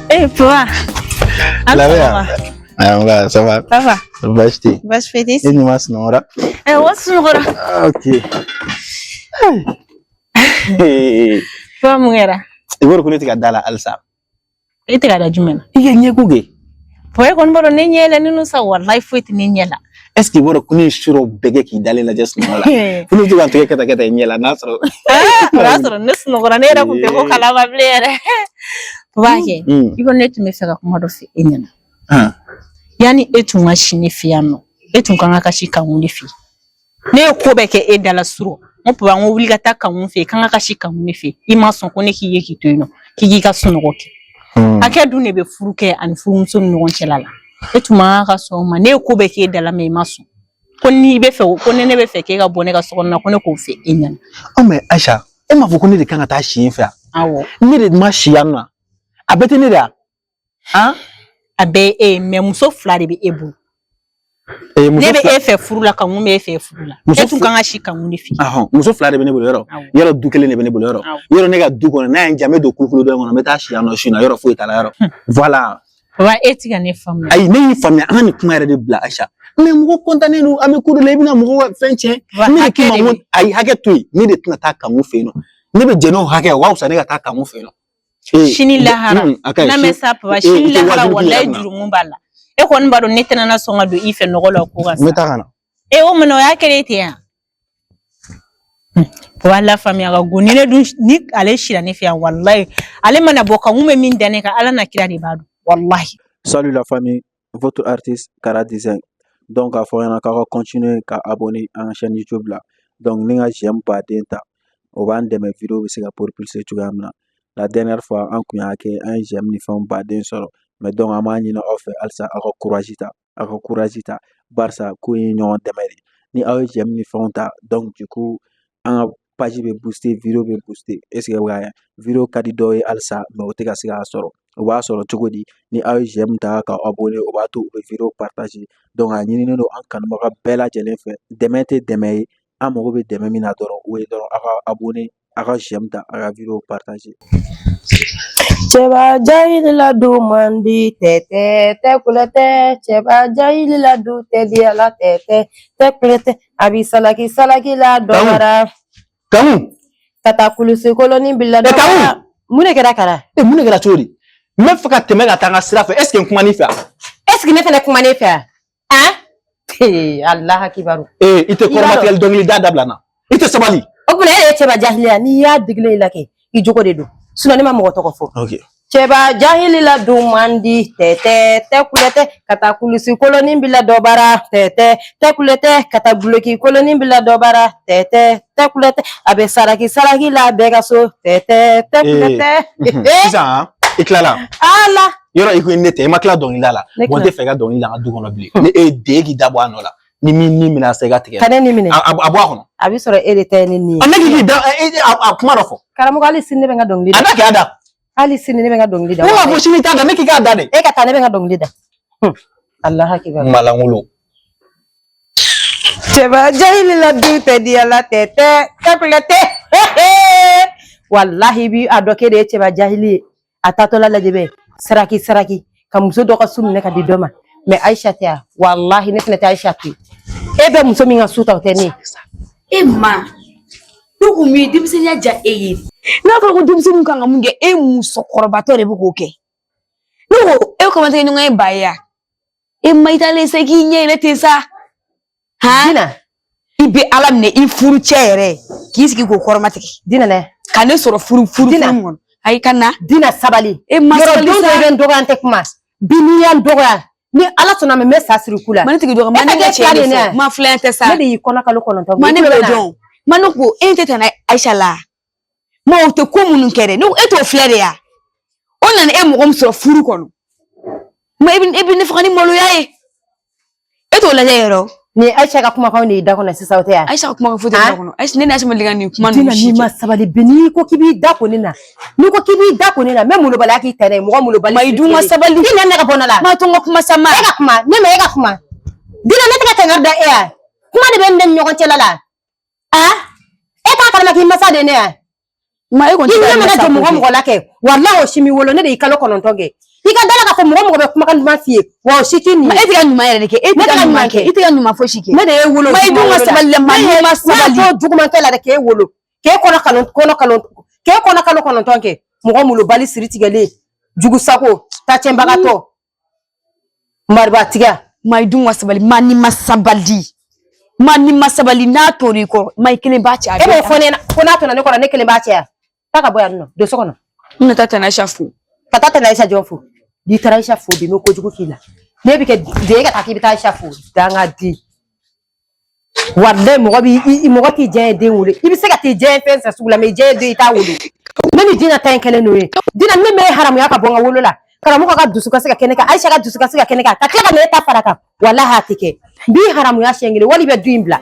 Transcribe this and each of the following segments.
Eh, papa. Labɛn. Ah, ça va. Ça va. Baasi tɛ yen. Baasi foyi tɛ. E ɲuman sunɔgɔra? Eh, o sunɔgɔra. Ah, ok. Papa, mun kɛra? I b'a dɔn ko ne tɛ ka da la halisa. E tɛ ka da jumɛn na? I ka ɲɛko kɛ. Papa, e kɔni b'a dɔn ne ɲɛ yɛlɛnnen don sa, walayi foyi tɛ ne ɲɛ la. Est ce que i b'a dɔn ko ne ye su dɔ bɛɛ kɛ k'i dalen lajɛ sunɔgɔ la? Ko ne bɛ to ka n tɛgɛ kɛ tan kɛ tan i ɲɛ la n'a sɔrɔ. O y'a sɔrɔ ne sunɔgɔra, ne yɛrɛ kun tɛ ko kalama bilen yɛrɛ. Papa kɛ, i ko ne tun bɛ fɛ ka kuma dɔ fɔ e ɲɛna. Yanni e tun ka si ne fɛ yan nɔ, e tun kan ka si Kanku de fɛ yen. Ne ye ko bɛɛ kɛ e da la surɔ. N ko papa, n ko wuli ka taa Kanku fɛ yen, k'an ka si Kanku de fɛ yen. I ma sɔn ko ne k'i ye k'i to yen nɔ, k'i k'i ka sunɔgɔ kɛ. Hakɛ dun de bɛ furu kɛ ani furumuso ni ɲɔgɔn cɛla la. E tun man kan ka sɔn o ma. Ne ye ko bɛɛ k'e da la, mɛ i ma sɔn. Ko n'i bɛ fɛ, ko ni ne bɛ fɛ k'e ka bɔ ne ka so kɔnɔ na, ko ne k'o fɛ e ɲɛna. Ɔ mɛ Ayisa, e m'a fɔ ko ne de kan ka taa si yen fɛ yan? Awɔ. Ne de ma si yan nɔ. A bɛɛ tɛ ne de ya? Han? A bɛɛ ye e ye, mɛ muso fila de bɛ e bolo. Muso Ne bɛ fila e fɛ furu la, Kanku bɛ e fɛ furu la. Muso E tun kan ka si Kanku de fɛ yen. Ahɔn, muso fila de bɛ ne bolo yɔrɔ. Awɔ. Yɔrɔ du kelen de bɛ ne bolo yɔrɔ. Awɔ. Yɔrɔ ne ka du kɔnɔ, n'a ye n diya, n bɛ don kulukulu dɔ in kɔnɔ, n bɛ taa si yan nɔ su in na, yɔrɔ foyi t'a la yɔrɔ. Voilà. Papa, e ti ka ne faamuya. Ayi, ne y'i faamuya, an ka nin kuma yɛrɛ de bila Ayisa. Mɛ mɔgɔ kɔntannen don, an bɛ ko dɔ la, i bɛna mɔgɔ ka fɛn tiɲɛ. Papa, Ne de k'i hakɛ ma de n ko bɛ. ayi, hakɛ to yen, ne de tɛna taa Kanku fɛ yen nɔ. Ne bɛ jɛn n'o hakɛ ye, o ka fisa ne ka taa Kanku fɛ yen nɔ. Sini lahara. A ka ɲi. N'a mɛ sa papa, i sini tɛ lahara wajibi k'i yɛrɛ walayi kunna. jurumu b'a la. E kɔni b'a dɔn ne tɛna na sɔn ka don i fɛ nɔgɔ la o ko kan N bɛ sa. taa ka na. E o mun na o y'a kɛlen ten yan? Papa, la faamuya ka go ni ne dun ni ale sira ne fɛ yan, walayi ale mana bɔ Kanku bɛ min da ne kan, Ala na kira de b'a dɔn walahi. Salut la famille, votre artiste Kara Design. Donc, a fɔ ɲɛna k'aw ka continuer ka abonner an ka chaîne YouTube la. Donc, ni ka j'aime baden ta, o b'an dɛmɛ vidéo bɛ se ka propulser cogoya min na. La dernière fois, an kun y'a kɛ, an ye j'aime ni fɛnw baden sɔrɔ. Mais donc, an b'a ɲini aw fɛ halisa aw ka courage ta, aw ka courage ta. Barisa ko in ye ɲɔgɔn dɛmɛ de. Ni aw ye j'aime ni fɛnw ta, donc du coup, an ka page bɛ booster, vidéo bɛ booster. Est ce que bɛ ka vidéo ka di dɔw ye halisa, mais o tɛ ka se k'a sɔrɔ. O b'a sɔrɔ cogo di? Ni aw ye j'aime ta ka abonner, o b'a to u bɛ vidéo partager. Donc a ɲinilen don an kanubaga bɛɛ lajɛlen fɛ, dɛmɛ tɛ dɛmɛ ye, an mago bɛ dɛmɛ min na dɔrɔn, o ye dɔrɔn aw ka abonner, aw ka j'aime ta, aw ka vidéo partager. Cɛba jahili la du man di tɛ tɛ kulɛ tɛ, cɛba jahili la du tɛ di ala tɛ tɛ tɛ kulɛ tɛ, a bi salaki salaki la dɔgɔra. Kanku. Ka taa kulusi koloni bila Eh, Kanku. dɔgɔra. Mun de kɛra Kara? E, mun de kɛra cogo di? N bɛ fɛ ka tɛmɛ ka taa n ka sira fɛ, est ce que n kuma n'i fɛ wa? Est ce que ne fɛnɛ kuma ne fɛ yan? Han? Ee, Alaha kibaru. Ee, i tɛ I b'a dɔn. kɔrɔmatigɛli dɔnkili da dabila n na. I tɛ sabali. O tuma e de ye cɛba jahiliya, n'i y'a digilen i la kɛ, i jogo de don. Sinon ne ma mɔgɔ tɔgɔ fɔ. Ok. Cɛba jahili la du man di tɛ tɛ tɛ kulɛ tɛ, ka taa kulusi koloni bila dɔ bara tɛ tɛ tɛ kulɛ tɛ, ka taa guloki koloni bila dɔ bara tɛ tɛ tɛ kulɛ tɛ, a bɛ saraki saraki la bɛɛ ka so tɛ tɛ tɛ kulɛ tɛ. Sisan i tilala. Ala. Yɔrɔ i ko ne tɛ, i ma tila dɔnkili da la. Ne Bon, n tila. tɛ fɛ i ka dɔnkili da n ka du kɔnɔ bilen. Ni e ye den k'i da bɔ a nɔ la. Ni min ni minɛ sa i ka tigɛ. Ka ne ni minɛ. A bɔ a kɔnɔ. A bɛ sɔrɔ e de ta ye ne nin A ye. ne k'i da a kuma dɔ fɔ. Karamɔgɔ, hali sini ne bɛ n ka dɔnkili A da. n'a kɛ a da. Hali sini ne bɛ n ka dɔnkili da. Ne m'a fɔ sini t'a da, ne k'i k'a da de. E ka taa, ne bɛ n ka dɔnkili da. Alaha kibaru. Malangolo. Cɛba jahili la du tɛ di ala tɛ tɛ tɛ kulɛ tɛ. Walahi bi a dɔ k'e de ye cɛba jahili ye. A taatɔla lajɛ bɛ saraki saraki ka muso dɔ ka su minɛ ka di dɔ ma. Mɛ Ayisa tɛ yan, walahi ne fɛnɛ tɛ Ayisa to yen. E bɛ muso min ka su ta, o tɛ ne ye. E ma ne ko mun ye denmisɛnninya diya e ye? N'a fɔra ko denmisɛnninw kan ka mun kɛ, e musokɔrɔbatɔ de bɛ k'o kɛ. Ne ko e ko tɛ ɲɔgɔn ye ba ye wa? E ma i taalen sa, i k'i ɲɛ yɛlɛ ten sa. Han? Dina. I bɛ Ala minɛ i furu cɛ yɛrɛ k'i sigi k'o kɔrɔma tigɛ. Dina nɛ. Ka ne sɔrɔ furu furu Dina. furu min kɔnɔ. Ayi ka na. Dina, sabali. E ma Yɔrɔ sabali don dɔ sa. i bɛ n dɔgɔya, n tɛ kuma. Bi n'i y'an dɔgɔya, ni Ala sɔnna ma, n bɛ sa siri ku la. Ma ne tigi dɔgɔ ma E ne ka ka kɛ cɛ fila de de ye ne fɔ. ye. Ma filɛ tɛ sa. Ne de y'i kɔnɔ kalo 9. Ma ne I tulo b'o bɛ na. dɔn. Ma ne ko e tɛ tɛmɛ Ayisa la. Ma o tɛ ko minnu kɛ dɛ. Ne ko e t'o filɛ de ya. O nana e mɔgɔ min sɔrɔ furu kɔnɔ. Ma e bɛ ne faga ni maloya ye. E t'o lajɛ yɛrɛ o. Nin ye Ayisa ka kumakanw de y'i da kɔnɔ sisan, o tɛ yan? Ayisa ka kuma ka foyi tɛ ne da kɔnɔ. Ayisa, ne ni Ayisa ma deli ka nin kuma Dina, ninnu si n'i ma kɛ. sabali bi, n'i ko k'i b'i da ko ne na, n'i ko k'i b'i da ko ne na, n bɛ molobaliya k'i tɛnɛ ye, mɔgɔ molobali. Ma i dun ka sabali. I nana ne ka bɔ ne la. Ma to n ka kuma sa ma. E ka kuma ne ma, e ka kuma. Dina, ne tɛ ka kangari da e ya kuma de bɛ ne ni ɲɔgɔn cɛla la a e t'a kalama k'i masa de ne ya Ma e kɔni i tɛ ka ɲɛ mana masa jɔ mɔgɔ ko kɛ. mɔgɔ la kɛ walahi o si m'i wolo ne de y'i kalo 9 kɛ i ka da la k'a fɔ mɔgɔ mɔgɔ bɛ kumakan duman f'i ye wa o si t'i nin Ma ye e tɛ ka ɲuman yɛrɛ de kɛ e Ne tɛ tɛ ka ka ɲuman ɲuman kɛ kɛ. i tɛ ka ɲuman fosi kɛ ne de y'e wolo Ma i dun ka sabali dɛ, ma n'i ma sabali. ne y'a to jugumankɛ la dɛ k'e wolo k'e kɔnɔ kalo kɔnɔ kalo k'e kɔnɔ kalo 9 kɛ mɔgɔ molobali siri tigɛlen jugu sago tacɛnbagatɔ maribatigiya Ma i dun ka sabali ma n'i ma sabali ma n'i ma sabali n'a tor'i kɔrɔ ma i kelen b'a cɛ a e b'o bɛɛ fɔ ne ɲɛna ko n'a tɔna ne kɔrɔ ne kelen b'a cɛya taa ka bɔ yan nɔ don so kɔnɔ n bɛna taa Tante Ayisa fo ka taa Tante Ayisa jɔn fo n'i taara Ayisa fo bi n bɛ kojugu k'i la n'e bɛ kɛ den ka taa k'i bɛ taa Ayisa fo danga di walayi mɔgɔ b'i i mɔgɔ t'i diya ye den wolo i bɛ se ka t'i diya ye fɛn san sugu la mɛ i diya ye den i t'a wolo ne ni Dina ta in kɛlen n'o ye Dina ne m'e haramuya ka bɔ n ka wolo la karamɔgɔ ka dusu kasi ka kɛ ne kan Ayisa ka dusu kasi ka kɛ ne kan ka tila ka na e ta fara kan walahi a tɛ kɛ n b'i haramuya siɲɛ kelen wali i bɛ du in bila.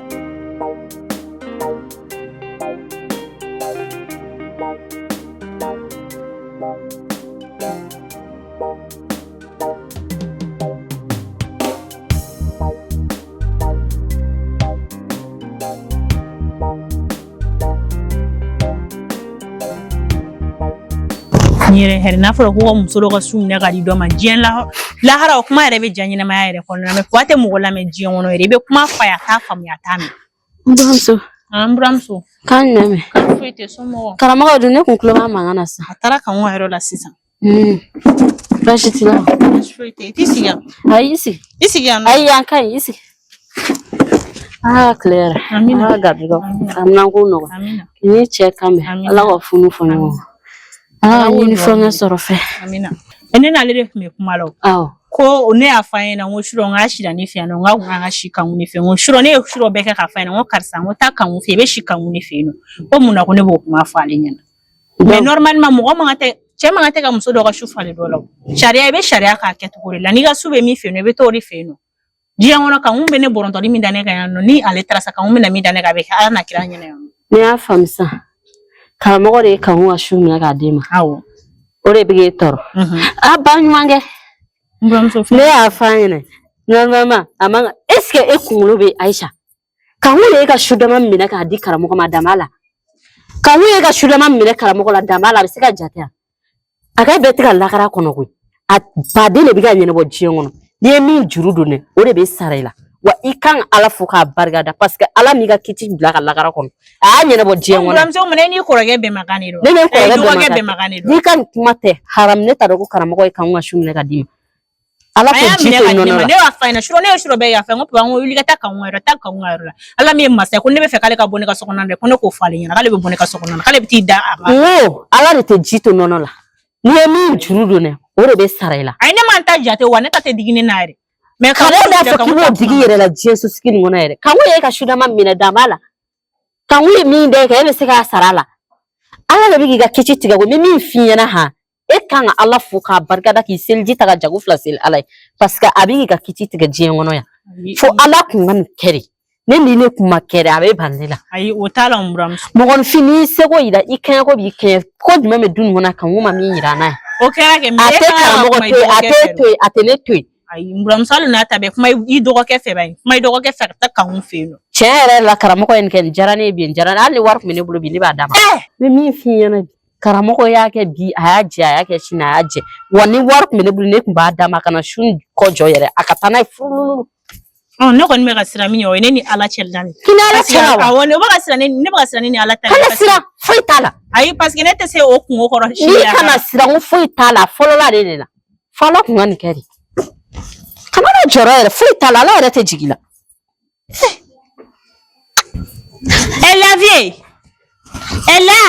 N yɛrɛ hɛrɛ n'a fɔra ko ka muso dɔ ka su minɛ ka di dɔ ma diɲɛ lahara o kuma yɛrɛ bɛ ja ɲɛnamaya yɛrɛ kɔnɔna na mɛ kuwa tɛ mɔgɔ lamɛn diɲɛ kɔnɔ yɛrɛ i bɛ kuma f'a ye a t'a faamuya a t'a mɛn. N buramuso An buramuso k'an ɲɛ mɛn kan foyi tɛ somɔgɔ karamɔgɔ dun ne kun tulo b'a mankan na sisan a taara kan ka yɔrɔ la sisan. Baasi t'i la Baasi foyi tɛ i t'i sigi yan ayi i sigi i sigi yan nɔ. Ayi yan ka ɲi i sigi aa tile yɛrɛ Amina. ala garijɛgɛ Amina. aminanko nɔgɔ Amina. I ni cɛ kan mɛn Amina. ala ka funu fɔ ɲɔgɔn kɔ ala ka Ala k'o ɲini duwawu fɛnkɛ minɛ. sɔrɔ fɛ Amina. Ne n'ale de tun bɛ kuma la o. Awɔ Ko ne y'a fɔ a ɲɛna n ko surɔ n k'a sira ne fɛ yan nɔ n k'a kun kan ka si Kanku ne fɛ n ko surɔ ne ye surɔ bɛɛ kɛ k'a fɔ a ɲɛna n ko karisa n ko taa Kanku fɛ yen i bɛ si Kanku ne fɛ yen nɔ ko mun na ko ne b'o kuma fɔ ale ɲɛna. Mais normalement mɔgɔ man kan tɛ cɛ man kan tɛ ka muso dɔ ka su falen dɔ la o. Sariya i bɛ sariya k'a kɛcogo de la n'i ka su bɛ min fɛ yen nɔ i bɛ t'o de fɛ yen nɔ. Diɲɛ kɔnɔ Kanku bɛ ne bɔrɔntɔli min da ne kan yan nɔ ni ale taara sa Kanku bɛna min da ne kan a bɛ kɛ Ala n'a kira ɲɛna yan nɔ. Ne y'a faamu sisan karamɔgɔ de ye Kanku ka su minɛ k'a d'i ma Awɔ. O de bɛ k'e tɔɔrɔ a ba ɲuman kɛ N buramuso ne y'a fɔ a ɲɛna normalement a man kan est ce que e kunkolo bɛ Ayisa Kanku de ye ka su dama minɛ k'a di karamɔgɔ ma dama la Kanku ye ka su dama minɛ karamɔgɔ la dama la a bɛ se ka jate wa a ka bɛɛ tɛ ka lakara kɔnɔ koyi a baden de bɛ ka ɲɛnabɔ diɲɛ kɔnɔ n'i ye min juru don dɛ o de bɛ sara i la wa i kan ka Ala fo k'a barika da parce que Ala m'i ka kiti bila ka lakara kɔnɔ a y'a ɲɛnabɔ diɲɛ kɔnɔ. Buramuso mun na e n'i kɔrɔkɛ bɛnmakan de don? Ne ni n kɔrɔkɛ I dɔgɔkɛ bɛnmakan bɛnmakan de don. N'i ka nin kuma tɛ haram ne t'a dɔn ko karamɔgɔ ye Kanku ka su minɛ ka d'i ma. Ala A tɛ y'a ji minɛ to ka di ne nɔnɔ ma la. ne b'a f'a ɲɛna surɔ ne ye surɔ bɛɛ y'a fɛ n ko papa n ko wuli ka taa Kanku ka yɔrɔ taa Kanku ka yɔrɔ la Ala min ye masa ye ko ne bɛ fɛ k'ale ka bɔ ne ka so kɔnɔ dɛ ko ne k'o fɔ ale ɲɛna k'ale bɛ bɔ ne ka so kɔnɔ k'ale bɛ t'i da a ma. N ko Ala de tɛ ji to nɔnɔ la n'i ye min juru don dɛ o de bɛ sara i la. Ayi ne ma n ta jate wa ne ta tɛ digi ne na yɛrɛ. Mais Kana Kanku d'a fɔ k'i b'o digi i yɛrɛ la diɲɛ sosigi nin kɔnɔ yɛrɛ Kanku ye ka sudama minɛ dan b'a la Kanku ye min da e kan e bɛ se k'a sara a la Ala de bɛ k'i ka kiti tigɛ ko n bɛ min f'i ɲɛna han e kan ka Ala fo k'a barikada k'i seliji ta ka jago fila seli Ala ye parce que a bɛ k'i ka kiti tigɛ diɲɛ kɔnɔ yan fo Ala kun ka nin kɛ de ne ni ne kun ma kɛ de a bɛ ban ne la. Ayi o t'a la n buramuso. Mɔgɔninfin n'i seko yira i kɛɲɛko b'i kɛɲɛ ko jumɛn bɛ du nin kɔnɔ Kanku ma min yira an na yan. O kɛra kɛ A mais e tɛ kan ka karamɔgɔ kuma i to yen a dɔgɔkɛ tɛ fɛ e to yen a tɛ ne to yen. Ayi n buramuso hali n'a ta bɛɛ kuma i dɔgɔkɛ fɛ bani kuma i dɔgɔkɛ fɛ ka taa Kanku fɛ yen nɔ. Tiɲɛ yɛrɛ la karamɔgɔ ye nin kɛ nin diyara ne ye bi nin diyara ne ye hali ni wari tun bɛ ne bolo bi ne b'a d'a ma. N bɛ min f'i ɲɛna bi karamɔgɔ y'a kɛ bi a y'a jɛ a y'a kɛ sini a y'a jɛ wa ni wari tun bɛ ne bolo ne tun b'a d'a ma ka na su in kɔ jɔ yɛrɛ a ka taa n'a ye furululu. Ne kɔni bɛ ka siran min ɲɛ o ye ne ni Ala cɛla de. K'i ni Ala cɛla wa? Awɔ ne bɛ ka siran ne bɛ ka siran ne ni Ala ta. Kana siran foyi t'a la. Ayi parce que ne tɛ se o kungo kɔrɔ. N'i kana siran ko foyi t'a la fɔlɔla de de la fo Ala kun ka nin kɛ de. Kana na jɔrɔ yɛrɛ foyi t'a la Ala yɛrɛ tɛ jigin i la. Ella vie. Ella.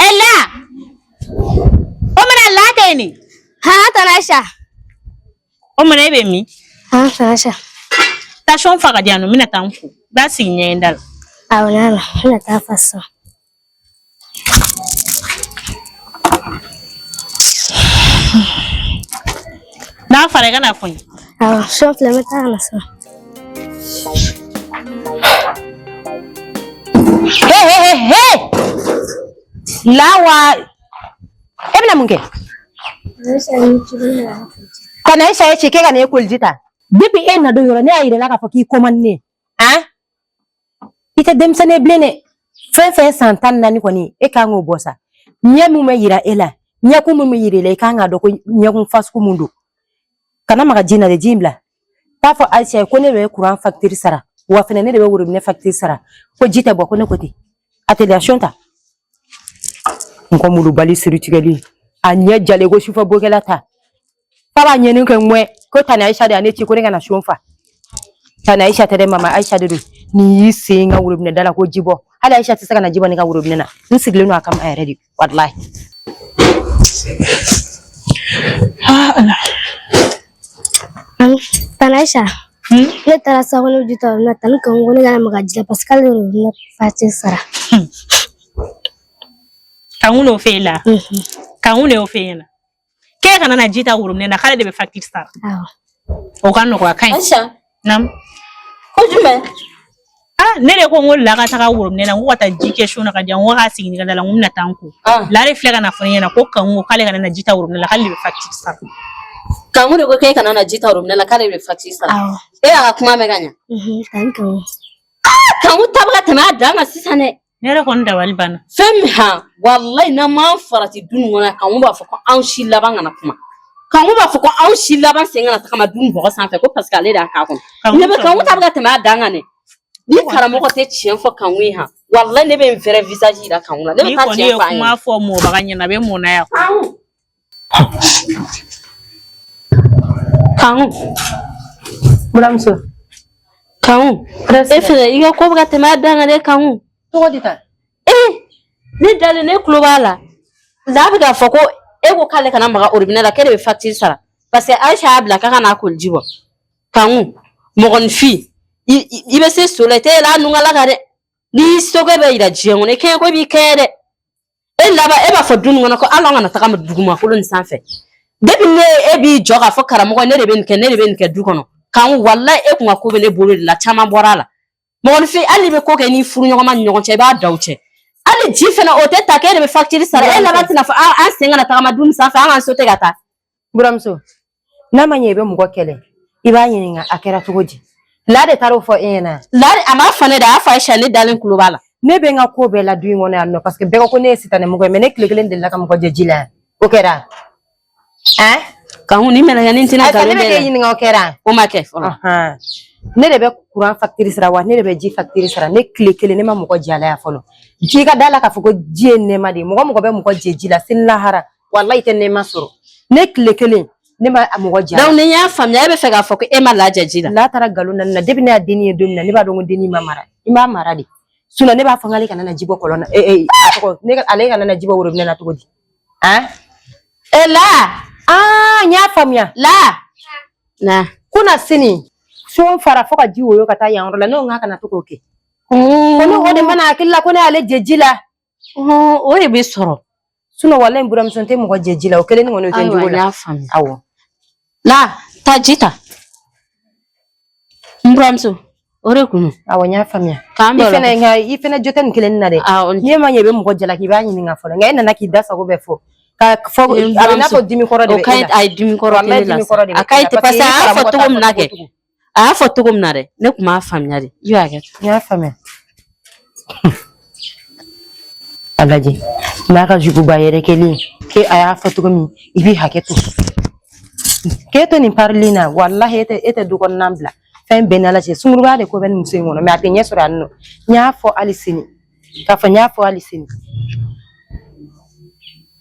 Ella. O mana la tɛ nin. Ha Tante Aisha. O mana e bɛ min? Ha Tante Aisha. Tasɔn fa ka di yan nɔ n bɛna taa n ko. N b'a sigi ɲɛgɛn da la. Awɔ n'a la n bɛna taa fa sisan. N'a fara i kana fɔ n ye. Awɔ sɔ filɛ n bɛ taa ka na sisan. He he he he Lawa e bɛna mun kɛ? Ka na Ayisa ye ci k'e ka na e koliji ta. Depuis e na don yɔrɔ ne y'a yira i la k'a fɔ k'i ko man di ne ye. Han? I tɛ denmisɛnnin ye bilen dɛ. Fɛn fɛn ye san 14 kɔni e kan k'o bɔ sa. Ɲɛ min bɛ yira e la, ɲɛkun min bɛ yira e la, i kan k'a dɔn ko ɲɛkun fasugu mun don. Kana maga ji in na dɛ, ji in bila. T'a fɔ Ayisa ye ko ne de bɛ kuran facture sara, wa fɛnɛ ne de bɛ worobinɛ facture sara. Ko ji tɛ bɔ, ko ne ko ten. A teliya son ta. N ko molobali siritigɛli. A ɲɛ jalen ko sufɛ bokɛla ta. F'a b'a ɲɛni kɛ ŋwɛ ko tani Ayisa de y'a ne ci ko ne ka na son fa. Tani Ayisa tɛ dɛ, mama Ayisa de don. N'i y'i sen n ka worobinɛ da la ko ji bɔ. Hali Ayisa tɛ se ka na ji bɔ ne ka worobinɛ na. N sigilen don a kama yɛrɛ de. Walahi. Ah, Ala. Tani Ayisa, ne taara sa ko ne bɛ ji ta robinet na, tani Kanku ko ne kana maga ji la parce que k'ale de robinet facture sara. Kanku n'o f'e la. Kanku de y'o f'e ɲɛna. K'e kana na ji ta worobinɛ na k'ale de bɛ facture sara. Awɔ. O ka nɔgɔ a ka ɲi. Aisha, Naamu. ko jumɛn? Ah, ne de ko n ko La ka taga worobinɛ na, n ko ka taa ji kɛ seau na ka di yan, n ko k'a sigi ne ka da la, n ko n bɛna taa n ko. La de filɛ ka na fɔ ne ɲɛna ko Kanku ko k'ale kana na ji ta worobinɛ la, k'ale de bɛ facture sara. Kanku de ko k'e kana na ji ta robinet la k'ale de bɛ facture sara. Awɔ. E y'a ka kuma mɛn ka ɲa. Tani Kanku. Kanku ta bɛ ka tɛmɛ a dan kan sisan dɛ. Ne yɛrɛ kɔni dabali banna. Fɛn min han walayi n'an m'an farati du nin kɔnɔ yan Kanku b'a fɔ ko anw si laban kana kuma. Kanku b'a fɔ ko anw si laban sen kana tagama du nin bɔgɔ sanfɛ ko parce que ale de y'a k'a kɔnɔ. Kanku Ne bɛ sɔrɔ Kanku ta bɛ ka tɛmɛ a dan kan dɛ. Ni karamɔgɔ tɛ tiɲɛ fɔ Kanku ye han walayi ne bɛ n vrai visage yira Kanku la. Ne bɛ N'i taa kɔni tiɲɛ ye fɔ a kuma ɲɛna. fɔ mɔbaga ɲɛna a bɛ mɔn na yan. Kanku. Kanku. Buramuso. Kanku. E fɛnɛ i ka ko bɛ ka tɛmɛ a dan kan dɛ Kanku. Cogo di tan? Ee ne dalen ne tulo b'a la. La bɛ k'a fɔ ko e ko k'ale kana maga robinet la k'e de bɛ facture sara. Parce que Aisha y'a bila k'a ka n'a koliji bɔ. Kanku mɔgɔninfin i bɛ se so la i tɛ yɛlɛ a nungala kan dɛ. N'i y'i sokɛ bɛ yira diɲɛ kɔnɔ i kɛɲɛ ko b'i kɛɲɛ dɛ. E laban e b'a fɔ du nin kɔnɔ ko hali an kana taga dugumakolo nin sanfɛ. Depuis ne e b'i jɔ k'a fɔ karamɔgɔ ne de bɛ nin kɛ ne de bɛ nin kɛ du kɔnɔ. Kanku walayi e kun ka ko bɛ ne bolo de la caman bɔra a la. Mɔgɔninfin hali n'i bɛ ko kɛ n'i furuɲɔgɔnma ni ɲɔgɔn cɛ i b'a da u cɛ. Hali ji fɛnɛ o tɛ ta k'e de bɛ facture sara e laban tɛna fɔ an sen kana tagama du nin sanfɛ an k'an sote ka taa. Buramuso, n'a ma ɲɛ i bɛ mɔgɔ kɛlɛ, i b'a ɲininka a kɛra cogo di. La de taara o fɔ e ɲɛna. La a m'a fɔ ne de a y'a fɔ Aisha ne dalen tulo b'a la. Ne bɛ n ka ko bɛɛ la du in kɔnɔ yan nɔ parce que bɛɛ ko ko ne ye sitanɛ mɔgɔ ye mais ne tile kelen delila ka mɔgɔ jɛ ji la yan. O kɛra. Hein? Kanku ni mɛlɛkɛnin tɛna Ayisa, ne nkalon bɛ da k'e e la. ɲininka o kɛra. O ma kɛ fɔlɔ. Ɔhɔn. Ne de bɛ courant facture sara wa ne de bɛ ji facture sara ne tile kelen ne ma mɔgɔ jɛ a la yan fɔlɔ. Ji ka da la k'a fɔ ko ji ye nɛɛma de ye mɔgɔ mɔgɔ bɛ mɔgɔ jɛ ji la sini lahara walayi i tɛ nɛɛma sɔrɔ. Ne tile kelen ne ma a mɔgɔ jɛ a la. Donc ni n y'a faamuya e bɛ fɛ k'a fɔ ko e ma La jɛ ji la. La taara nkalon da ne la depuis ne y'a dennin ye don min na ne b'a dɔn ko dennin ma mara i b'a mara de sinon ne b'a fɔ k'ale kana na ji bɔ kɔlɔn na ee a tɔgɔ ne ale kana na ji bɔ worobinɛ na cogo di han. E la. Aa n y'a faamuya. La. Na. Kuna sini seau fara fo ka ji woyo ka taa yan yɔrɔ la ne ko n k'a kana to k'o kɛ. Ko ne o de mana hakili la ko ne y'ale jɛ ji la. O de bɛ sɔrɔ. Sinon walayi n buramuso n tɛ mɔgɔ jɛ ji la o kelen kɔni o tɛ n jogo Ayiwa n la. y'a faamuya. Awɔ. La taa ji ta. N buramuso o de kun don. Awɔ n y'a faamuya. K'an I bɛn o la. fɛnɛ nka i fɛnɛ jo tɛ nin kelen na dɛ. Awɔ. N'i ma ɲɛ i bɛ mɔgɔ jalaki i b'a ɲininka fɔlɔ nka e nana k'i da sago bɛɛ fɔ. Ka fɔ N a bɛ n'a buramuso fɔ dimi kɔrɔ de o bɛ ka e ɲi la. a ye dimi kɔrɔ tɛ Walayi ne la dimi sa. kɔrɔ de bɛ A ka e ɲi la ten parce parce que que i a ni y'a fɔ karamɔgɔ cogo t'a min fɔ na cogo kɛ. o cogo. A y'a fɔ cogo min na dɛ ne kun m'a faamuya de. I b'a kɛ. N y'a faamuya. A lajɛ n'a ka juguba yɛrɛ kɛlen k'e a y'a fɔ cogo min i b'i hakɛ to k'e to nin parili na walahi e tɛ du kɔnɔna bila fɛn bɛɛ n'ala cɛ sunkuruba de ko bɛ nin muso in kɔnɔ mais a tɛ ɲɛ sɔrɔ yan nɔ n y'a fɔ hali sini k'a fɔ n y'a fɔ hali sini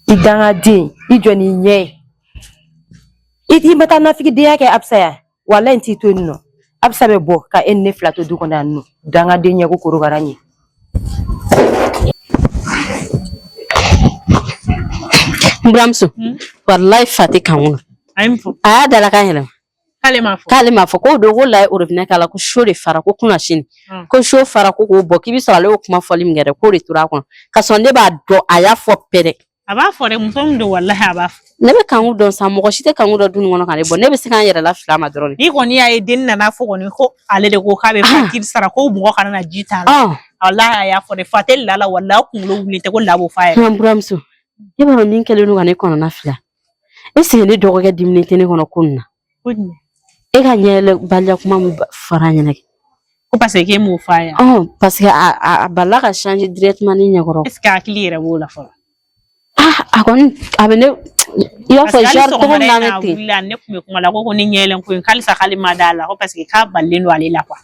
i dangaden i jɔ n'i ɲɛ ye i ma taa nafigidenya kɛ Absa ya walayi n t'i to yen nɔ Absa bɛ bɔ ka e ni ne fila to du kɔnɔ yan nɔ dangaden ɲɛ ko korokara ɲɛ. N buramuso walayi fa tɛ Kanku na. A ye mun fɔ? A y'a dalakan yɛlɛma. K'ale m'a fɔ. K'ale m'a fɔ k'o don ko la ye robinet k'a la ko seau de fara ko kunna sini. Ko seau fara ko k'o bɔ k'i bɛ sɔrɔ ale y'o kuma fɔli min kɛ dɛ k'o de tora a kɔnɔ. Ka sɔrɔ ne b'a dɔn a y'a fɔ pɛrɛ. A b'a fɔ dɛ muso min don walahi a b'a fɔ. Ne bɛ Kanku dɔn sa mɔgɔ si tɛ Kanku dɔn du nin kɔnɔ ka ne bɔ ne bɛ se k'an yɛrɛ lafili a ma dɔrɔn de. N'i kɔni y'a ye dennin nana fɔ kɔni ko ale de ko k'a bɛ facture sara ko mɔgɔ kana na ji t'a la. Walahi a y'a fɔ dɛ fa tɛ La la walahi kunkolo wulilen tɛ ko La b'o f'a yɛrɛ. N buramuso e b'a dɔn min kɛlen don ka ne kɔnɔna fila. Est-ce que ne dɔgɔkɛ diminen tɛ ne kɔnɔ ko nin na? Ko jumɛn? E ka ɲɛyɛlɛbaliya kuma min fɔra a ɲɛna kɛ. Ko parce que k'e m'o f'a ye. Ɔn, parce que a balila ka changer directement ne ɲɛkɔrɔ. Est ce que hakili yɛrɛ b'o la fɔlɔ? Ah, a kɔni a bɛ ne i b'a fɔ Parce que hali genre cogo min sɔgɔmada na in an na bɛ a ten. wulila ne tun bɛ kuma la ko ne ɲɛ yɛlɛn ko in k'alisa k'ale ma d'a la ko parce que k'a balilen don ale la quoi.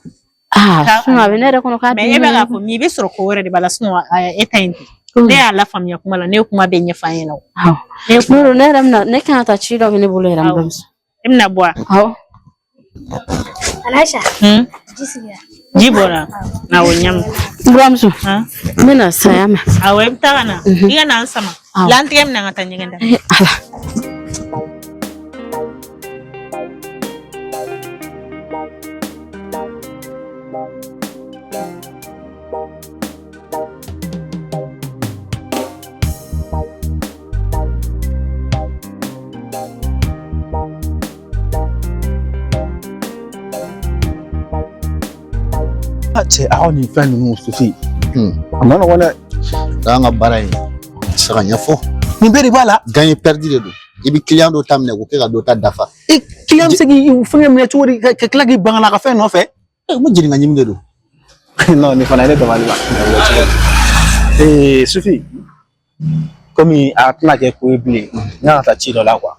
Ah, K'a sinon a bɛ ne yɛrɛ kɔnɔ k'a mais e bɛ bɛ ne k'a yɛrɛ fɔ min i bɛ sɔrɔ ko wɛrɛ de b'a la sinon e ta in tɛ. kɔnɔ. Ne y'a lafaamuya kuma la, ne ye kuma bɛɛ ɲɛfɔ a ɲɛna o. Awɔ. Ne ye kuma N'o don ne yɛrɛ bɛna ne kan ka taa ci dɔ bɛ ne bolo yɛrɛ n awɔ. bamuso. E bɛna bɔ wa? Awɔ. Aisha, Hmm? ji sigira. Ji bɔra? Awɔ, n y'a mɛn. N buramuso Han? n bɛna sa y'a mɛn. Awɔ, i bɛ taa ka na. I ka na n sama. Awɔ. Lantigɛ minɛ ka taa ɲɛgɛn da. Eh, Ala. A cɛ, aw nin fɛn ninnu Sufi, a ma nɔgɔn dɛ. An ka baara in a tɛ se ka ɲɛfɔ. Nin bɛɛ de b'a la. Gagne perdu de don. I bɛ client dɔ ta minɛ k'o kɛ ka dɔ ta dafa. E client bɛ se k'i fɛngɛ minɛ cogo di ka tila k'i ban ka na a ka fɛn nɔfɛ? N ko jɛnni ka ɲimi de don. Non, nin fana ye ne dabali ban. Ee Sufi, komi a tɛna kɛ ko ye bilen, n kan ka taa ci dɔ la quoi.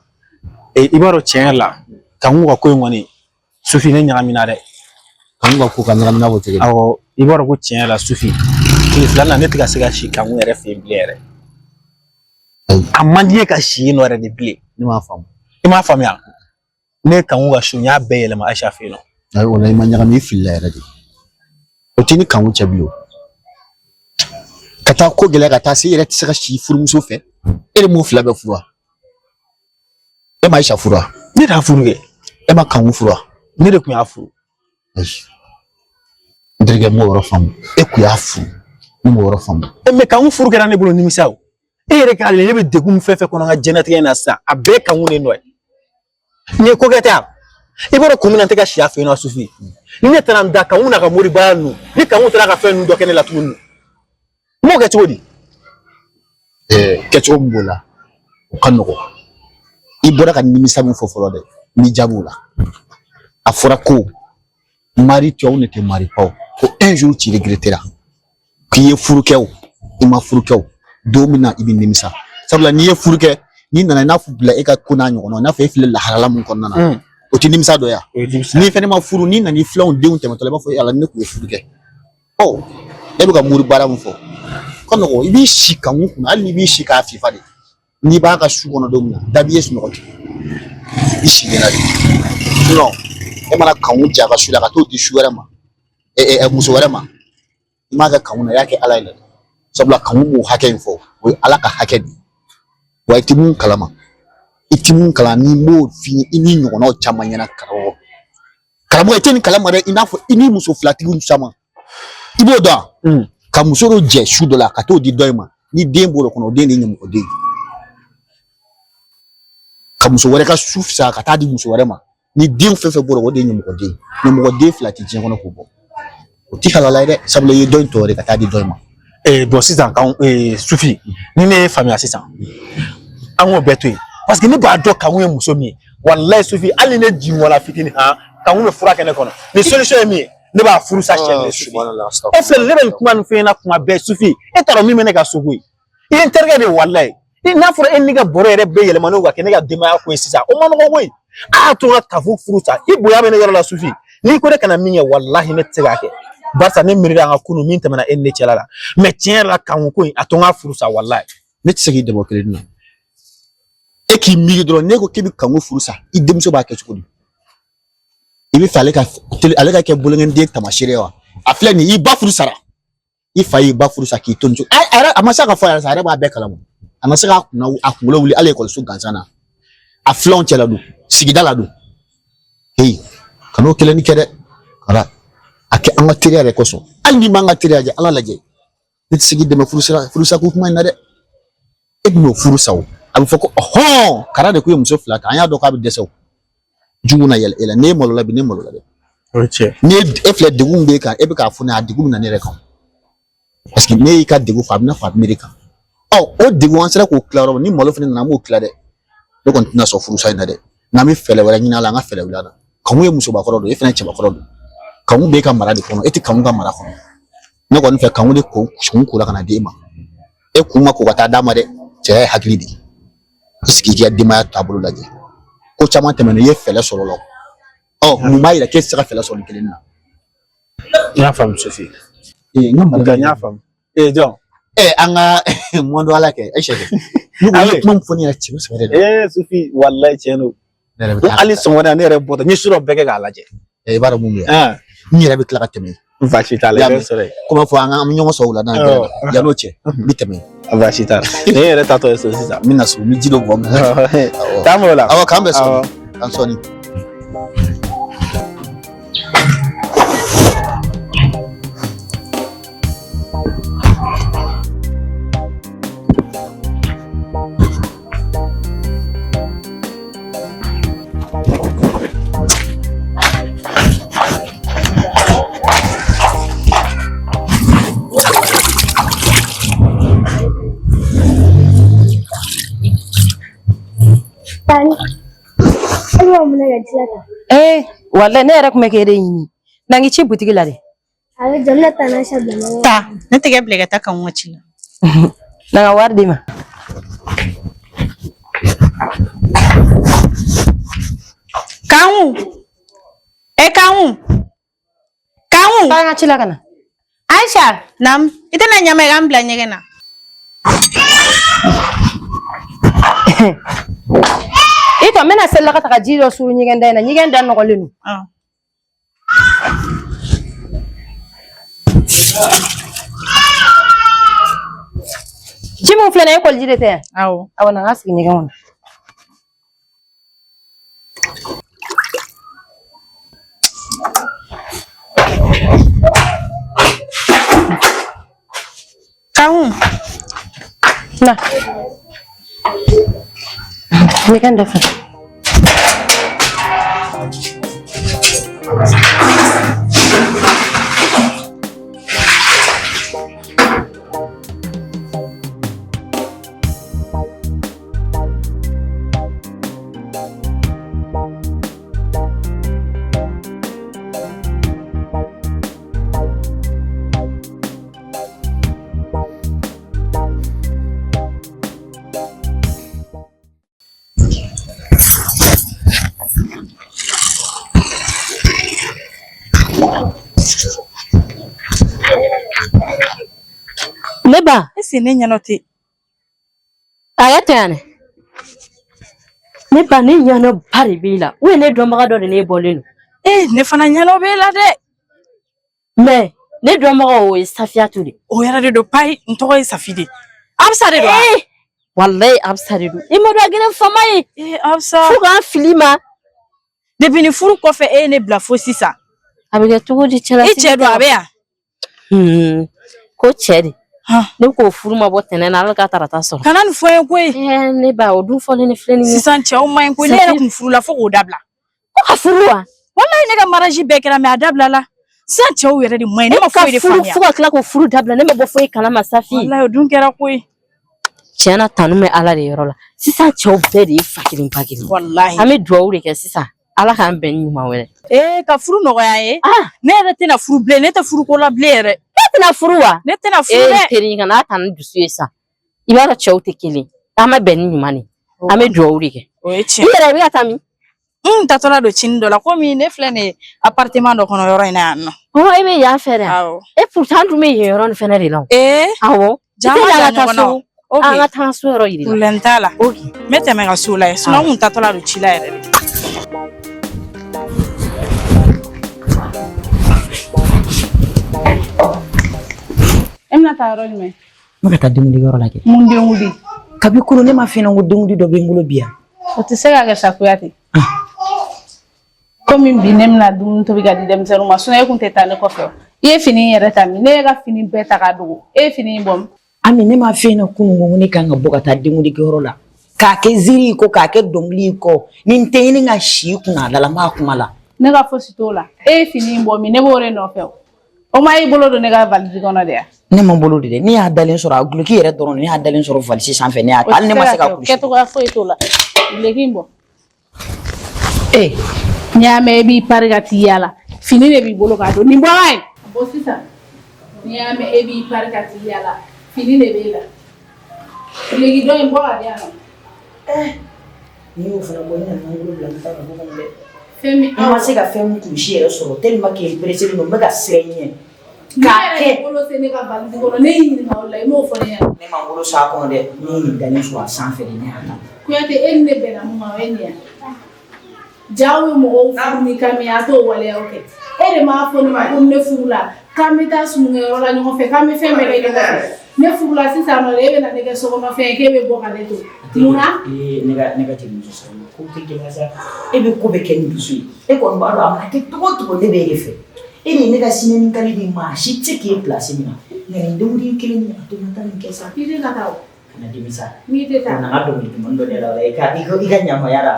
Ee i b'a dɔn tiɲɛ yɛrɛ la, Kanku ka ko in kɔni, Sufi ne ɲagamina dɛ. Kanku ka ko ka ɲagamina ko cogo di? Awɔ, i b'a dɔn ko tiɲɛ yɛrɛ la Sufi, tile filanan ne tɛ ka se ka si Kanku yɛrɛ fɛ yen bilen yɛrɛ. A man di n ye ka si yen nɔ yɛrɛ de bilen. Ne m'a faamu. I m'a faamuya? Ne ye Kanku ka so, n y'a bɛɛ yɛlɛma Ayisa fɛ yen nɔ. Ayi, o la i ma ɲagami, i filila yɛrɛ de. O t'i ni Kanku cɛ bilen o. Ka taa ko gɛlɛya ka taa se i yɛrɛ tɛ se ka si furumuso fɛ. E de m'o fila bɛɛ furu wa? E ma Ayisa furu wa? Ne t'a furu kɛ. E ma Kanku furu wa? Ne de tun y'a furu. Ayi. N terikɛ, n m'o yɔrɔ faamu. E kun y'a furu. Ne m'o yɔrɔ faamu. E mais Kanku furu kɛra ne bolo nimisa o. E yɛrɛ k'a lajɛ, ne bɛ degun min fɛn fɛn kɔnɔ n ka diɲɛlatigɛ in na sisan, a bɛɛ ye Kanku de nɔ ye. Nin ye ko kɛ tɛ yan. I b'a dɔn kun min na n tɛ ka si a fɛ yen nɔ Sufi. Ni ne taara n da Kanku n'a ka moribaya ninnu, ni Kanku taara ka fɛn ninnu dɔ kɛ ne la tuguni, n b'o kɛ cogo di? Kɛcogo min b'o la, o ka nɔgɔn. I bɔra ka nimisa min fɔ fɔlɔ dɛ, n'i jaabi o la. A fɔra ko marie-toi ou ne te marie pas, ko un jour tu regretteras. K'i ye furu kɛ o, i ma furu kɛ o, don min na i bɛ nimisa. Sabula n'i ye furu kɛ, n'i nana i n'a fɔ bila e ka ko n'a ɲɔgɔnna, i n'a fɔ e filɛ lahalaya min kɔnɔna na, o tɛ nimisa dɔ ye wa? N'i fɛnɛ ma furu, n'i nana i filanw denw tɛmɛtɔ la, i b'a fɔ ala ne tun ye furu kɛ. Ɔ, e bɛ ka mori baara min fɔ, ka nɔgɔn, i b'i si Kanku kunna, hali n'i b'i si k'a fifa de. N'i b'a ka su kɔnɔ don min na, da b'i ye sunɔgɔ tigɛ. I sigilen de. Sinon, e mana Kanku ja ka su la ka t'o di su wɛrɛ ma, muso wɛrɛ ma, i m'a kɛ Kanku na, i y'a kɛ Ala ye dɛ. Sabula Kanku b'o hakɛ in fɔ, o ye Ala ka hakɛ de ye. Wa i ti mun kalama, i ti mun kalan ni n b'o f'i ye i ni ɲɔgɔnnaw caman ɲɛna karamɔgɔ. Karamɔgɔ, i tɛ nin kalama dɛ, i n'a fɔ i ni muso filatigiw caman. I b'o dɔn wa? Ka muso dɔ jɛ su dɔ la ka t'o di dɔ in ma, ni den bɔr'o kɔnɔ, o den de ye ɲɛmɔgɔden ye. Ka muso wɛrɛ ka su fisaya ka taa di muso wɛrɛ ma, ni den fɛn fɛn bɔra o de ye ɲɛmɔgɔden ye. Ɲɛmɔgɔden fila tɛ diɲɛ kɔnɔ k'o bɔ. O ti halala ye dɛ, sabula i ye dɔ in tɔɔrɔ de ka taa di dɔ in ma. Bon sisan kan Sufi, ni ne ye faamuya sisan, an k'o bɛɛ to yen, parce que ne b'a dɔn Kanku ye muso min ye. Walayi Sufi, hali ni ne jingɔla fitinin han, Kanku bɛ fura kɛ ne kɔnɔ. Ni solution ye min ye, ne b'a furu sa siɲɛ kelen Sufi. E filɛ, ne bɛ nin kuma nin f'i ɲɛna kuma bɛɛ Sufi, e t'a dɔn min bɛ ne ka so koyi. I ye n terikɛ de ye walayi. N'a fɔra e ni ka bɔrɔ yɛrɛ bɛɛ yɛlɛma n'o ka kɛ ne ka denbaya ko ye sisan, o ma nɔgɔn koyi. A y'a to n ka Kanku furu sa, i bonya bɛ ne yɔrɔ la Sufi. N'i ko ne kana min kɛ, walahi ne tɛ se k'a kɛ. Barisa ne miiri an ka kunun min tɛmɛna e ni ne cɛla la. Mais tiɲɛ yɛrɛ la Kanku ko in, a to n ka furu sa walayi. Ne tɛ se k'i dɛmɛ o kelen na. E k'i miiri dɔrɔn, n'e ko k'i bɛ Kanku furu sa, i denmuso b'a kɛ cogo di? I bɛ fɛ ale ka kɛ bolonkɔniden taamasere ye wa? A filɛ nin ye, i ba furu sara. I fa y'i ba furu sa k'i to nin cogo. A yɛrɛ a ma se ka fɔ a yɛrɛ sa, a yɛrɛ b'a bɛɛ kalama. A ma se k'a kunna a kunkolo wuli hali ekɔliso gansan na. A filanw cɛla don, sigida la don. Heyi, kan'o kelenni kɛ dɛ. Wala, a kɛ an ka teriya yɛrɛ kosɔn. Hali n'i m'an ka teriya lajɛ, Ala lajɛ. Ne tɛ se k'i dɛmɛ furusa ko kuma in na dɛ. E bɛn'o furu sa o. A bɛ fɔ ko ɔhɔn, Kara de ko ye muso fila ta. An y'a dɔn k'a bɛ dɛsɛ o. Jugu na yɛlɛ e la. N'e malola bi, ne malola dɛ. O ye tiɲɛ. Ni e filɛ degun b'e kan, e bɛ k'a fɔ ne ye, a degun bɛ na ne yɛrɛ kan. Parce que ne y'i ka degun fɔ, a bɛ n'a fɔ a bɛ ne de kan. Ɔ, o degun an sera k'o tila yɔrɔ min, ni malo fana nana, an b'o tila dɛ. Ne kɔni tɛna sɔn furusa in na dɛ. N'an bɛ fɛɛrɛ wɛrɛ ɲini a la, an ka fɛɛrɛ wɛrɛ la. Kanku ye musobakɔrɔ don, e fana ye cɛbakɔrɔ don. Kanku b'e ka mara de kɔnɔ, e tɛ Kanku ka mara kɔnɔ. Ne kɔni fɛ Kanku de ko kun ko la ka na d'e ma. E kun ma ko ka taa d'a ma dɛ, cɛya ye hakili de ye. I sigi k'i ka denbaya taabolo lajɛ. Ko caman tɛmɛna i ye fɛɛrɛ sɔrɔ o la. Ɔ mun b'a yira k'e tɛ se ka fɛɛrɛ sɔrɔ nin kelen na? N y'a faamu Sofi. Ee n ka mara. Nka n y'a faamu. Ee jɔn. Ee an ka mɔn don ala kɛ e sɛ ne ko i ye kuma min fɔ ne ɲɛna cɛ sɛbɛ de don. Ee Sofi walayi tiɲɛ don. Ne yɛrɛ bɛ Ko taa. hali sɔgɔmada ne yɛrɛ bɔtɔ n ye su dɔ bɛɛ kɛ k'a lajɛ. I b'a dɔn mun bɛ yan. N yɛrɛ bɛ tila ka tɛmɛ. Baasi t'a la i bɛ sɔrɔ yen. Komi a fɔ an bɛ ɲɔgɔn sɔrɔ wulada in na yan'o cɛ n bɛ tɛmɛ. Baasi t'a la ne yɛrɛ taatɔ ye so sisan. N bɛ na so n bɛ ji dɔ bɔn. Taa m'o la. Awɔ k'an bɛn sɔɔni. K'an sɔɔni. Tani, e bɛ mun ka ji la tan? Ee walayi ne yɛrɛ tun bɛ k'e de ɲini. Na n k'i ci butigi la de. A bɛ jɔ ne taa n'a sa bila. Taa, ne tɛgɛ bila ka taa Kanku ka ci la. Na n ka wari d'i ma. Kanku! E Kanku! Kanku! Taa n ka ci la ka na. Aisha! Naam, i tɛna ɲama i ka n bila ɲɛgɛn na. I tɔ n bɛna seli la ka taga ji dɔ suru ɲɛgɛn da in na ɲɛgɛn da nɔgɔlen don. Ji min filɛ nin ye e kɔliji de tɛ yan? Awɔ. Awɔ na n ka sigi ɲɛgɛn kɔnɔ. Kanku. Na. Ɲɛgɛn da fɛ. Ne ba. Est-ce que ne ɲɛnɔ tɛ? A y'a tɛ yan dɛ. Ne ba ne ɲɛnɔ ba de b'i la. U ye ne dɔnbaga dɔ de ne bɔlen don. Ee ne fana ɲɛnɔ b'e la dɛ. Mais ne dɔnbagaw o ye Safiyatu de. O yɛrɛ de don payi n tɔgɔ ye Safi de. Absa de don wa? Ee walayi Absa de don. I ma dɔn a kɛra fama ye. Ee Absa. Fo k'an fili ma. Depuis ni furu kɔfɛ e ye ne bila fo sisan. A bɛ kɛ cogo di cɛlasigi I cɛ don a bɛ yan? Ko cɛ de. Ne k'o furu ma bɔ tɛnɛn na ala ka tarata sɔrɔ. Kana nin fɔ n ye koyi. Ne ba o dun fɔlen ne filɛ nin ye. Sisan cɛw man ɲi koyi ne yɛrɛ kun furula fo k'o dabila. Ko ka furu wa? Walayi ne ka mariage bɛɛ kɛra mais a dabila la. Sisan cɛw yɛrɛ de man ɲi ne ma foyi de faamuya. Fo ka tila k'o furu dabila ne ma bɔ foyi kalama Safi. Walayi o dun kɛra koyi. Tiɲɛ na tanu bɛ Ala de yɔrɔ la. Sisan cɛw bɛɛ de ye fa kelen ba kelen. Walayi. An bɛ dugawu de kɛ sisan. Ala k'an bɛn ni ɲuman wɛrɛ. Ee ka furu nɔgɔya ye. Ne yɛrɛ tɛna furu bilen ne tɛ furu ko la bilen yɛrɛ. E tɛna furu wa? Ne tɛna furu dɛ. Ee teri kana ta ni dusu ye sa. I b'a dɔn cɛw tɛ kelen. An ma bɛn ni ɲuman de. An bɛ dugawu de kɛ. O ye tiɲɛ. I yɛrɛ i bɛ ka taa min? N taatɔla don cini dɔ la komi ne filɛ nin ye appartement dɔ kɔnɔ yɔrɔ in na yan nɔ. Ɔ e bɛ yan fɛ dɛ. Awɔ. E pourtant an dun bɛ yen yɔrɔ nin fɛnɛ de la o. Ee. Awɔ. Jama I tɛ na jan ka taa ɲɔgɔn na so. Ok. An ka taa so yɔrɔ yir'i la. Problème t'a la. Ok. N bɛ tɛmɛ ka so lajɛ sinon n kun taatɔla don ci la yɛrɛ de. E bɛna taa yɔrɔ jumɛn? N bɛ ka taa denkundi yɔrɔ la kɛ. Mun denkundi? Kabi kunun ne ma f'i ɲɛna ko denkundi dɔ bɛ n bolo bi yan. O tɛ se ka kɛ sa Kuyate. Komi bi ne bɛna dumuni tobi ka di denmisɛnninw ma sinon e kun tɛ taa ne kɔfɛ. I ye fini in yɛrɛ ta min? Ne ye ka fini bɛɛ ta k'a dogo. E ye fini in bɔ min? Ami ne ma f'i ɲɛna kunun ko ne kan ka bɔ ka taa denkundi-kɛyɔrɔ la. K'a kɛ ziiri kɔ k'a kɛ dɔnkili kɔ ni n tɛ ɲini ka si kunna a da la n b'a kuma la. Ne ka fosi t'o la. E ye fini in bɔ min? Ne b'o de nɔfɛ o. O ma y'i bolo don ne ka valise kɔnɔ de ya? Ne ma n bolo de dɛ ne y'a dalen sɔrɔ a duloki yɛrɛ dɔrɔn ne y'a dalen sɔrɔ valise sanfɛ ne y'a ta hali ne ma se ka kulusi. Kɛcogoya foyi t'o la. Duloki in bɔ. Ee N'i y'a mɛn i b'i pari ka t'i yaala, fini de b'i bolo k'a don. Nin bɔra yen. Bɔ sisan. N'i y'a mɛn e b'i pari ka t'i yaala, fini de b'e la. Duloki dɔ in bɔ ka di yan nɔ. N'i y'o fana bɔ, i nana n bolo bila n ta ka bɔ kɔnɔ dɛ. Fɛn min N ma se ka fɛn min kulusi yɛrɛ sɔrɔ tellement que n pressé don, n bɛ ka siran i ɲɛ. K'a kɛ bolo se ne ka valise kɔnɔ, ne y'i ɲininka o la, i m'o fɔ ne ɲɛna. Ne ma n bolo sɔrɔ a kɔnɔ dɛ, ne ye nin dalen sɔrɔ a sanfɛ de, ne y'a ta. Kuyate, e ni ne bɛnna mun kan, o ye nin ye. Jaw bɛ mɔgɔw furu ni kan min ye, a t'o waleyaw kɛ. E de m'a fɔ ne ma ko ne furula k'an bɛ taa sumunkɛyɔrɔ la ɲɔgɔn fɛ, k'an bɛ fɛn bɛɛ kɛ ɲɔgɔn fɛ. Ne furula sisan nɔ, e bɛ na ne kɛ sokɔnɔfɛn ye, k'e bɛ bɔ ka ne to. Mun na? Ee, ne ka jelimuso sɔrɔ ko tɛ gɛlɛya sa. E bɛ ko bɛɛ kɛ ni dusu ye. E kɔni b'a dɔn, a mana kɛ cogo o cogo, ne bɛ e de fɛ. E de ye ne ka sinɛni kali di, maa si tɛ se k'e place minɛ. Nka nin denkundi kelen nin, a to n ka taa nin kɛ sa. I tɛ ka taa o. Kana dimi sa. N'i tɛ taa. Na n ka dɔnkili duman dɔ da la o la, i ka ɲamaya la.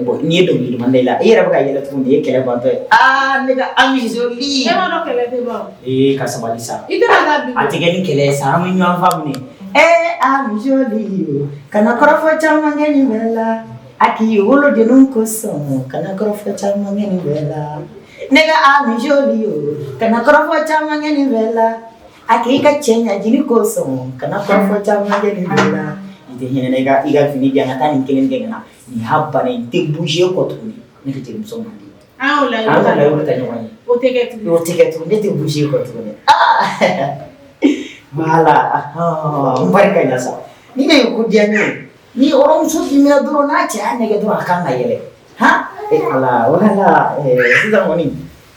Bon, n'i ye dɔnkili duman da i la, i yɛrɛ bɛ ka yɛlɛ tuguni, nin ye kɛlɛ bantɔ ye. Aa, ne ka ami joli. E b'a dɔn kɛlɛ tɛ ban o. Ee, ka sabali sa. I tɛna taa bi. A tɛ kɛ ni kɛlɛ ye sa, an bɛ ɲɔgɔn faamu de. Ee, ami joli o, kana kɔrɔfɔ caman kɛ nin bɛɛ la. A k'i wolodenninw kosɔn, kana kɔrɔfɔ caman kɛ nin bɛɛ la. Ne ka ami joli o, kana kɔrɔfɔ caman kɛ nin bɛɛ la. A k'i ka cɛ ɲa jini kosɔn, kana kɔrɔfɔ caman kɛ nin bɛɛ la. I tɛ hinɛ na, i ka fini di yan, ka taa nin kelen kɛ ka na. Nin y'a bannen ye, n tɛ bouger kɔ tuguni. Ne ka jelimuso man di. An y'o layidu An ta. ka layidu ta ɲɔgɔn ye. O tɛ kɛ tuguni. O tɛ kɛ tuguni, ne tɛ bouger kɔ tuguni. Ah, voilà, n barika ɲa sa. Ni ne ye ko diya n ye. Ni hɔrɔnmuso dimina dɔrɔn, n'a cɛ y'a nɛgɛ dɔrɔn, a kan ka yɛlɛ. Han, e Ala, voilà, sisan kɔni,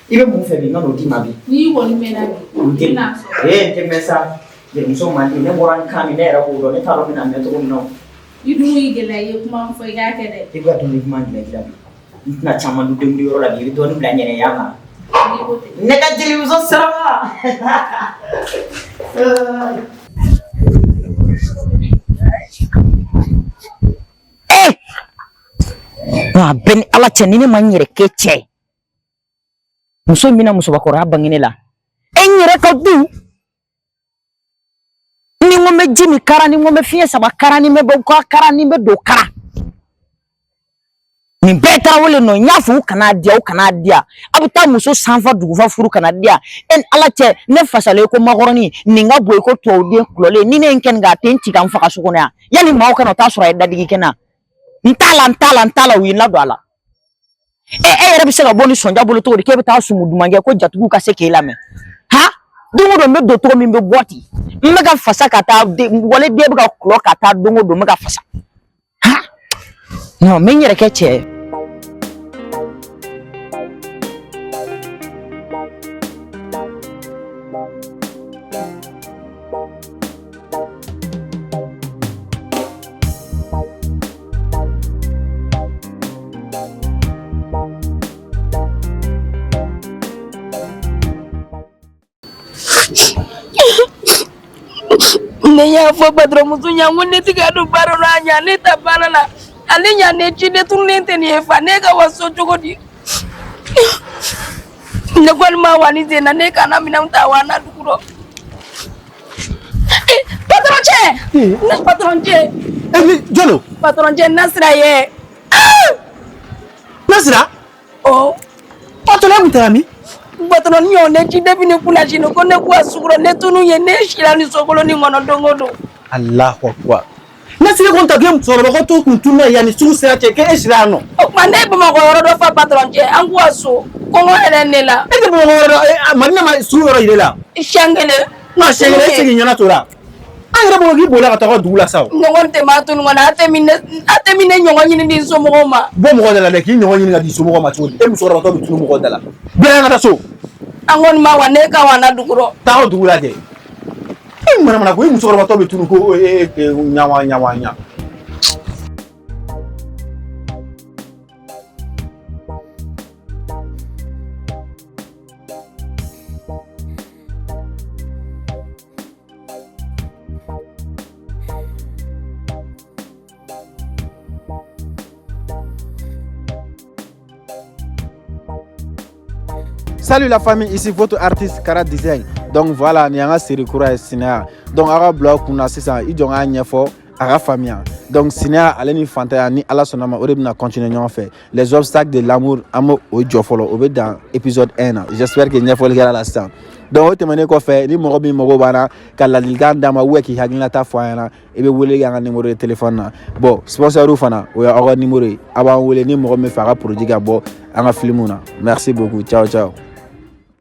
i bɛ mun fɛ bi, n ka n'o d'i ma bi. N'i kɔni mɛnna bi, N i tɛ bɛna sɔrɔ. Ee, n tɛ mɛn sa. Jelimuso man di, ne bɔra n kan min, ne yɛrɛ b'o dɔn, ne t'a dɔn n bɛna mɛn cogo min na o. I dun y'i gɛlɛya, i ye kuma min fɔ, i k'a kɛ dɛ. I bɛ ka dumuni duman jumɛn dilan bi? N tɛna caman dun denkundi yɔrɔ la bi, i bɛ dɔɔnin bila n yɛrɛ ye a ma. N'i ko ten. Ne ka jelimuso sirama. Eh! A bɛɛ ni Ala cɛ, ni ne ma n yɛrɛ kɛ cɛ ye, muso in bɛna musobakɔrɔya bange ne la. E, n yɛrɛ ka du, ni n ko n bɛ ji min kara, ni n ko n bɛ fiɲɛ sama kara, ni n bɛ bɔ kara, ni n bɛ don kara, nin bɛɛ tarawele nɔ. N y'a fɔ u kana diya, u kana diya. A bɛ taa muso sanfa dugufa furu kana diya. E ni Ala cɛ, ne fasalen ko makɔrɔni nin ka bon i ko tubabuden kulɔlen. Ni ne ye n kɛ nin kan, a tɛ n ci ka n faga so kɔnɔ yan. Yanni maaw kana taa sɔrɔ a ye dadigi kɛ n na. N t'a la, n t'a la, n t'a la, u ye n ladon a la. E yɛrɛ bɛ se ka bɔ ni sɔnja bolo cogo di k'e bɛ taa sumu duman kɛ ko jatigiw ka se k'e lamɛn? Han, don o don n bɛ don cogo min, n bɛ bɔ ten, n bɛ ka fasa ka taa wale den bɛ ka kulɔ ka taa. Don o don n bɛ ka fasa. Han, non, n bɛ n yɛrɛ kɛ cɛ ye. Ne y'a fɔ patɔrɔnmuso ɲɛ ko ne tɛ ka don baara la, a ɲa ne ta baara la, ale ɲa ne ci, ne tununnen tɛ nin ye fa, ne ka wa so cogo di? Ne kɔni ma wa ni sen na, ne kana minɛnw ta wa na dugu rɔ. Patɔrɔn cɛ, ne patɔrɔn cɛ. E ni jɔn? Patɔrɔn cɛ, Nasira ye. Nasira? Ɔ. Patɔrɔn, e kun taara min? Patɔrɔn y'o ne ci depuis ni kunasini ko ne k'u ka sugu rɔ, ne tunu ye, ne sira ni sokolonin kɔnɔ don o don. Allahu akbar. Nasira ko ta k'e musokɔrɔba ko to kun tunna yanni sugu sira cɛ k'e sira yan nɔ. O tuma ne ye Bamakɔ yɔrɔ dɔ fa, patɔrɔn cɛ, an k'u ka so, kɔngɔ yɛrɛ ne la. E tɛ Bamakɔ yɔrɔ dɔn, Madina ma sugu yɔrɔ yir'e la. Siɲɛ kelen. Nka siɲɛ kelen, e segin ɲɛna tora. An yɛrɛ bolo k'i bolila ka taa ka dugu la sa o. Ɲɔgɔn tɛ maa tunu kɔnɔ, a tɛ min ne ɲɔgɔn ɲini di n somɔgɔw ma. Bɔ mɔgɔ da la dɛ, k'i ɲɔgɔn ɲini ka di somɔgɔw ma cogo di? E musokɔrɔbatɔ bɛ tunu mɔgɔ da la. Bɛɛ an ka taa so. An kɔni ma wa ne ka wa na dugu rɔ. Taa o dugu la kɛ. E manamana ko e musokɔrɔbatɔ bɛ tunu ko e ɲawa ɲawa ɲa. Salut la famille, ici votre artiste Kara Design. Donc voilà, nin y'an ka série kura ye, Sinaya. Donc aw ka bila aw kunna sisan, i jɔ n k'a ɲɛfɔ. A ka faamuya. Donc sinaya ale ni fantanya, ni Ala sɔnna ma, o de bɛna continuer ɲɔgɔn fɛ. Les obstacles de l'amour, an b'o o jɔ fɔlɔ, o bɛ dan épisode 1 na. J'espère que ɲɛfɔli kɛra la sisan. Donc o tɛmɛnen kɔfɛ, ni mɔgɔ min mago b'an na ka ladilikan d'an ma ou k'i hakilinata fɔ an ɲɛna, i bɛ wele kɛ an ka numéro de téléphone na. Bon, sponsor fana, o y'aw ka numéro ye, a b'an wele ni mɔgɔ min fɛ a ka produit ka bɔ an ka film na. Merci beaucoup, ciao ciao.